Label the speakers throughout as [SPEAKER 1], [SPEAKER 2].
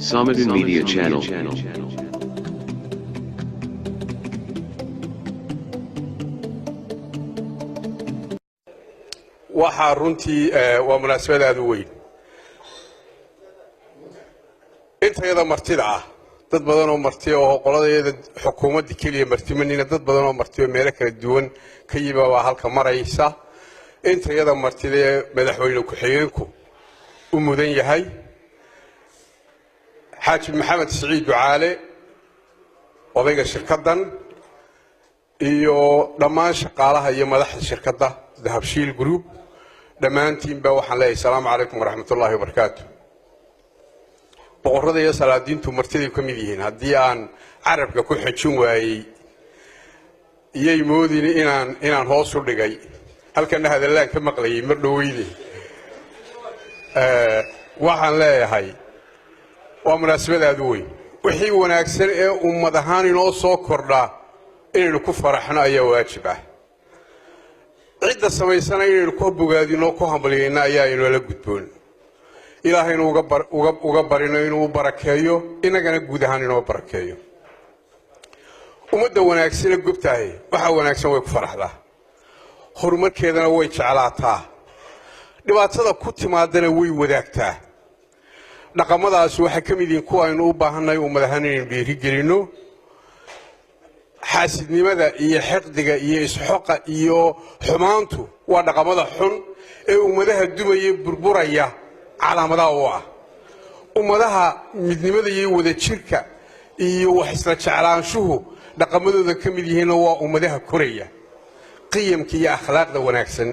[SPEAKER 1] Samadin Media Channel.
[SPEAKER 2] Waxaa runtii waa munaasabad aada u weyn. Intayada martida ah, dad badan oo marti oo qoladayada xukuumadda keliya martimanina, dad badan oo marti oo meelo kala duwan ka yima baa halka maraysa. Intayada martida ee madaxweyne ku-xigeenku u mudan yahay, Xaaji Maxamed Siciid Ducaale, odayga shirkaddan, iyo dhammaan shaqaalaha iyo madaxda shirkadda Dahabshiil Group, dhammaantiinba waxaan leeyahay asalaamu calaykum waraxmat ullaahi wabarakaatu. Boqorrada iyo salaadiintu martiday ka mid yihiin. Haddii aan carabka ku xejin waayey, iyay moodin inaan hoos u dhigay. Halkana hadallaan ka maqlayay mar dhoweyde. Waxaan leeyahay waa munaasabad aada u weyn. Wixii wanaagsan ee ummad ahaan inoo soo kordhaa inaynu ku faraxno ayaa waajib ah. Cidda samaysana inaynu ku bogaadino, ku hambalyayno ayaa inoola gudboon. Ilaahaynu uga barino inuu u barakeeyo, innagana guud ahaan inoo barakeeyo. Ummadda wanaagsane gobtahay waxa wanaagsan way ku faraxdaa, horumarkeedana way jeclaataa, dhibaatada ku timaadana way wadaagtaa. Dhaqamadaasi waxay ka mid yihiin kuwa aynu u baahannahay ummad ahaan inaynu dhiirigelinno. Xaasidnimada iyo xiqdiga iyo isxoqa iyo xumaantu waa dhaqamada xun ee ummadaha dumaya, burburaya calaamadaha u ah. Ummadaha midnimada iyo wadajirka iyo wax isla jeclaanshuhu dhaqamadooda ka mid yihiinna waa ummadaha koraya. Qiyamka iyo akhlaaqda wanaagsan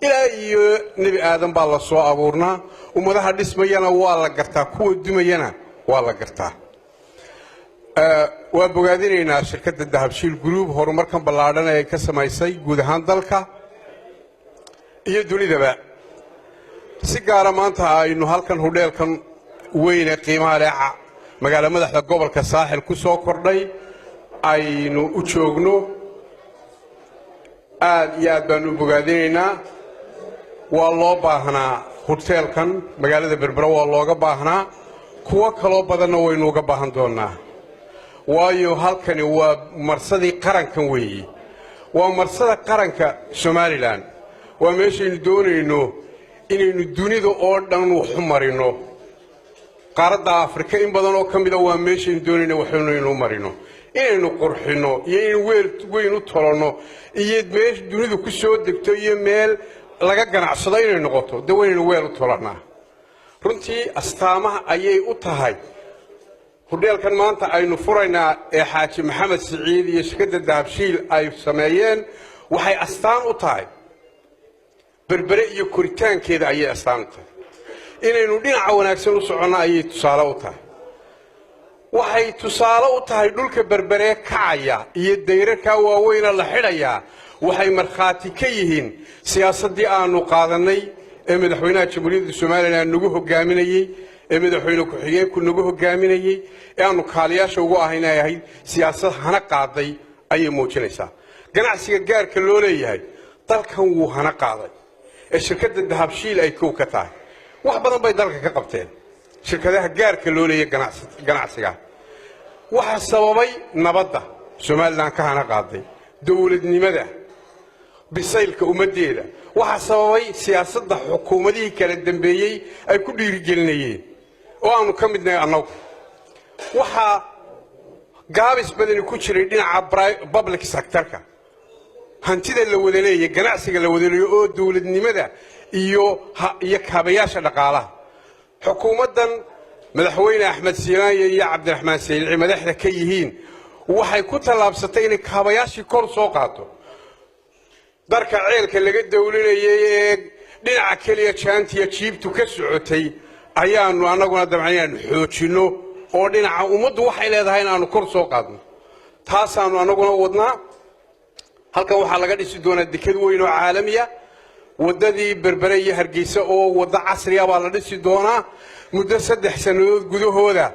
[SPEAKER 2] ilaa iyo Nebi Aadan baa la soo abuurnaa. Ummadaha dhismayana waa la gartaa, kuwa dumayana waa la gartaa. Waa bogaadinaynaa shirkadda Dahabshiil Group horumarkan ballaadhan ee ka samaysay guud ahaan dalka iyo dunidaba. Si gaara maanta aynu halkan hudheelkan weyne qiimaha leh magaalo madaxda gobolka Saaxil ku soo kordhay aynu u joogno, aad iyo aad baanu u bogaadinaynaa. Waa loo baahnaa huteelkan magaalada Berbera, waa looga baahnaa. Kuwo kaloo badanna waynu uga baahan doonnaa, waayo halkani waa marsadii qarankan weeye, waa marsada qaranka Somaliland, waa meeshaynu doonayno inaynu dunida oo dhan waxu marino. Qaaradda Afrika in badan oo ka mida waa meeshaynu doonayno waxinaynu marino. Inaynu qurxinno iyo inaynu weel weyn u tolanno iyo meesha dunidu ku soo degto iyo meel laga ganacsado inay noqoto, dee waynaynu weel u tolannaa. Runtii astaamaha ayay u tahay hudheelkan maanta aynu furaynaa ee Xaaji Maxamed Siciid iyo shirkadda Dahabshiil ay sameeyeen. Waxay astaan u tahay Berbere iyo koritaankeeda ayay astaan u tahay. Inaynu dhinaca wanaagsan u soconno ayay tusaale u tahay. Waxay tusaale u tahay dhulka Berberee kacaya iyo dayrarkaa waaweyna la xidhayaa. Waxay markhaati ka yihiin siyaasaddii aanu qaadannay ee madaxweynaha Jamhuuriyadda Somaliland nagu hogaaminayey, ee madaxweyne ku-xigeenku nagu hogaaminayey, ee aanu kaaliyaasha ugu ahayn ay ahayd siyaasad hana qaaday ayay muujinaysaa. Ganacsiga gaarka loo leeyahay dalkan wuu hana qaaday ee shirkadda Dahabshiil ay kow ka tahay. Wax badan bay dalka ka qabteen shirkadaha gaarka loo leeyahay ganacsiga. Waxaa sababay nabadda Somaliland ka hana qaaday, dowladnimada, bisaylka ummaddeeda. Waxaa sababay siyaasadda xukuumadihii kala dambeeyey ay ku dhiirigelinayeen oo aanu ka midnahay annagu. Waxaa gaabis badani ku jiray dhinaca public sectorka, hantida la wada leeyahy, ganacsiga la wada leeyahy oo dowladnimada iyo kaabayaasha dhaqaalaha. Xukuumaddan madaxweyne Axmed Silaanya iyo Cabdiraxmaan Saylici madaxda ka yihiin waxay ku tallaabsatay inay kaabayaashii kor soo qaato. Darka ceelka laga dawlinayay ee dhinaca keliya jaantiya jiibtu ka socotay ayaanu annaguna dabcan inaanu xoojinno oo dhinaca ummaddu waxay leedahay inaanu kor soo qaadno. Taasaanu annaguna wadnaa. Halkan waxaa laga dhisi doonaa dekad weyn oo caalamiya. Waddadii Berbere iyo Hargeysa oo waddo casriya baa la dhisi doonaa muddo 3 sannadood gudahooda.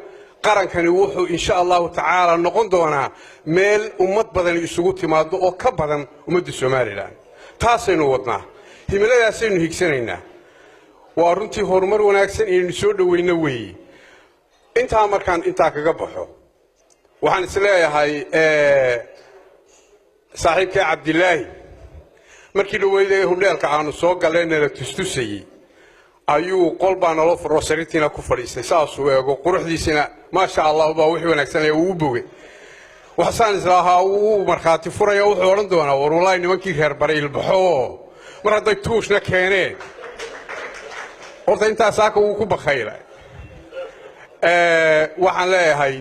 [SPEAKER 2] Qarankani wuxuu insha Allahu tacaala noqon doonaa meel ummad badani isugu timaado oo ka badan ummadda Somaliland. Taasaynu wadnaa, himiladaasaynu higsanaynaa. Waa runtii horumar wanaagsan inaynu soo dhoweyno weeye. Intaa markaan intaa kaga baxo, waxaan isleeyahay saaxiibkay Cabdilaahi, markii dhaweyday hudheelka aanu soo galleynana tustusayey, ayuu qol baa naloo furo, sariirtiina ku fadhiistay. Saasuu eego quruxdiisina, maasha Allahu, baa wixii wanaagsanaya uu u bogay. Waxsaan islaahaa wuu markhaati furaya, wuxuu odhan doonaa, "War wallaahi nimankii reer baray ilbaxo, mar hadday tuushna keeneen." Horta intaa saaka wuu ku bakhayla. Waxaan leeyahay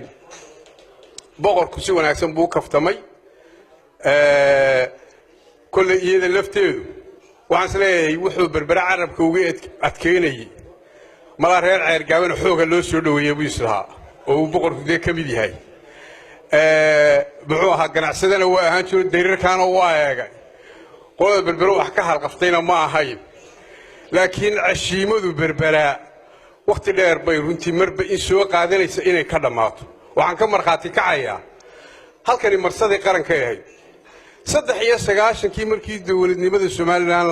[SPEAKER 2] boqorku si wanaagsan buu u kaftamay. Kolley iyada lafteedu waxaan is leeyahay wuxuu Berbere carabka uga adkeynayey, malaa reer Ceergaabana xooga loo soo dhoweeyey buu islahaa, oo uu boqorku dee ka mid yahay. Muxuu ahaa, ganacsadana waa ahaan jiro, dayrarkaana waa eegay. Qolada Berbere wax ka halqaftayna ma ahayn, laakiin cashiimadu Berberaa wakhti dheer bay runtii marba in soo qaadanaysa inay ka dhammaato. Waxaan ka markhaati kacayaa halkani marsadii qarankay ahayd 93-kii, markii dowladnimada Somalilan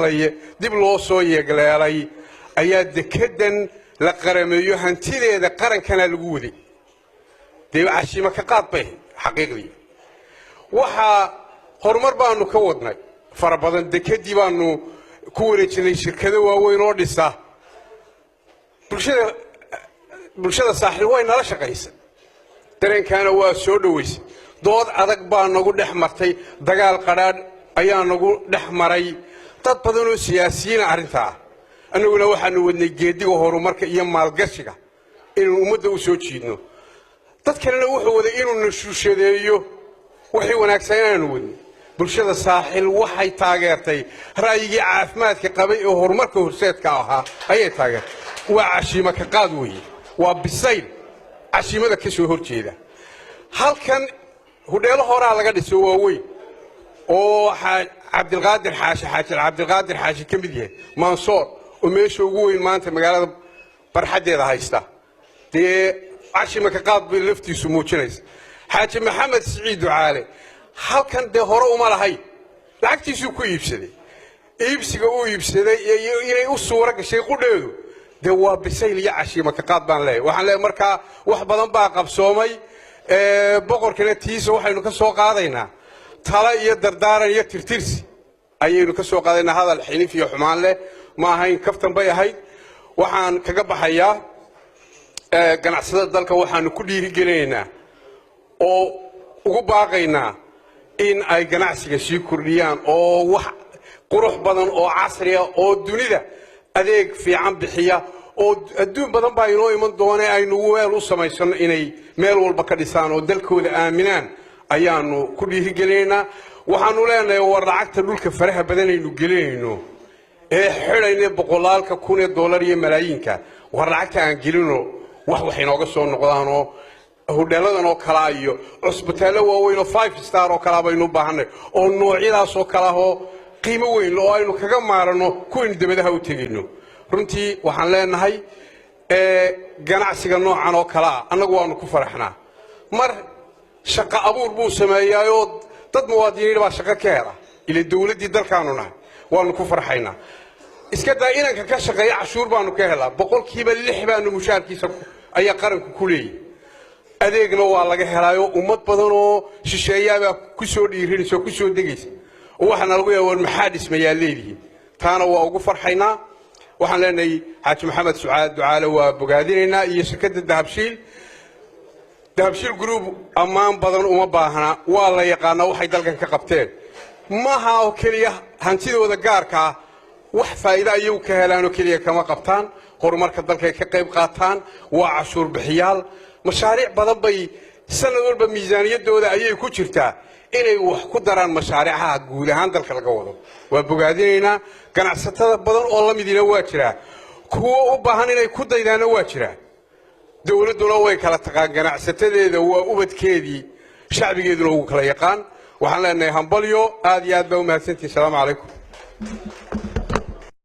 [SPEAKER 2] dib loo soo yeegleelay, ayaa dekeddan la qarameeyo, hantideeda qarankana lagu waday. Dee cashiimo ka qaad bay ahayd xaqiiqdii. Waxaa horumar baanu ka wadnay fara badan. Dekeddii baanu ku wareejinay shirkado waaweyn oo dhisa. Bulshada Saaxil way nala shaqaysa, dareenkaana waa soo dhowaysay. Dood adag baa nagu dhex martay, dagaal qadhaadh ayaa nagu dhex maray dad badan oo siyaasiyiina arrintaa. Annaguna waxaanu wadnay geediga horumarka iyo maalgashiga inaynu ummadda u soo jiidno. Dad kalena wuxuu waday inuu nashuushadeeyo wixii wanaagsan inaanu wadno. Bulshada Saaxil waxay taageertay ra'yigii caafimaadka qabay ee horumarka horseedka ahaa ayay taageertay. Waa cashiimo ka qaad weeye, waa bisayl cashiimada ka soo hor jeeda. Halkan hudheelo horaa laga dhiso waaweyn oo Cabdilqaadir Xaashi, Xaaji Cabdilqaadir Xaashi ka mid yahay, Mansoor, oo meesha ugu weyn maanta magaalada barxaddeeda haysta. Dee cashiima ka qaad bay laftiisu muujinaysa. Xaaji Maxamed Siciid Ducaale halkan dee hore uma lahayn, lacagtiisuu ku iibsaday. Iibsiga uu iibsaday iyo inay u suuro gashay qudheedu dee waa bisayl iyo cashiima ka qaad baan leeyahay. Waxaan leeyahay markaa wax badan baa qabsoomay. Boqorkana tiisa waxaynu ka soo qaadaynaa tala iyo dardaaran iyo tirtirsi ayaynu ka soo qaadaynaa. Hadal xinif iyo xumaan leh ma ahayn, kaftan bay ahayd. Waxaan kaga baxayaa, ganacsatada dalka waxaanu ku dhiirigelinaynaa oo ugu baaqaynaa in ay ganacsiga sii kordhiyaan, oo wax qurux badan oo casriya oo dunida adeeg fiican bixiya oo adduun badan baa inoo iman doone aynu weel u samaysano inay meel walba ka dhisaan oo dalkooda aaminaan ayaanu ku dhiirigelinaynaa. Waxaanu leenahay, war lacagta dhulka faraha badan aynu gelinayno ee xidhayna boqolaalka kun ee dollar iyo malaayiinka, war lacagta aan gelino wax inooga soo noqdaanoo hudheeladan oo kalaa iyo cusbitaallo waaweyn oo five star oo kalaa baynu u baahanay, oo noocyadaasoo kale ah oo qiimo weyn oo aynu kaga maaranno kuwaynu dabadaha u tegayno. Runtii waxaan leenahay ganacsiga noocan oo kale ah annagu waanu ku faraxnaa. Mar shaqo abuur buu sameeyaayoo dad muwaadiniin baa shaqo ka hela, ila dowladdii dalkaanu nahay, waanu ku farxaynaa. Iska daa inanka ka shaqeeya, cashuur baanu ka helaa, 6% baanu mushaharkiisa ayaa qaranku ku leeyahy. Adeegna waa laga helaayo, ummad badan oo shisheeyaabaa ku soo dhiirinaysa oo ku soo degaysa, oo waxaana lagu yaha, "War maxaa dhismayaa leedihiin?" Taana waa ugu farxaynaa. Waxaan leenahay Xaaji Maxamed Sucaad Ducaale waa bogaadinaynaa iyo shirkadda Dahabshiil. Dahabshiil Group ammaan badan uma baahna, waa la yaqaanaa waxay dalkan ka qabteen. Maaha oo keliya hantidooda gaarka ah wax faa'iido iyagu ka helaanoo keliya kama qabtaan, horumarka dalkay ka qayb qaataan. Waa cashuur bixiyaal, mashaariic badan bay sanad walba miisaaniyaddooda ayay ku jirtaa inay wax ku daraan mashaariicaha guud ahaan dalka laga wado. Waa bogaadinaynaa. Ganacsatada badan oo la midina waa jiraa, kuwo u baahan inay ku daydaanna waa jiraa. Dowladduna way kala taqaan ganacsatadeeda, waa ubadkeedii, shacbigeeduna wuu kala yaqaan. Waxaan leenahay hambalyo, aad iyo aad baa u mahadsantihin. Asalaamu calaykum.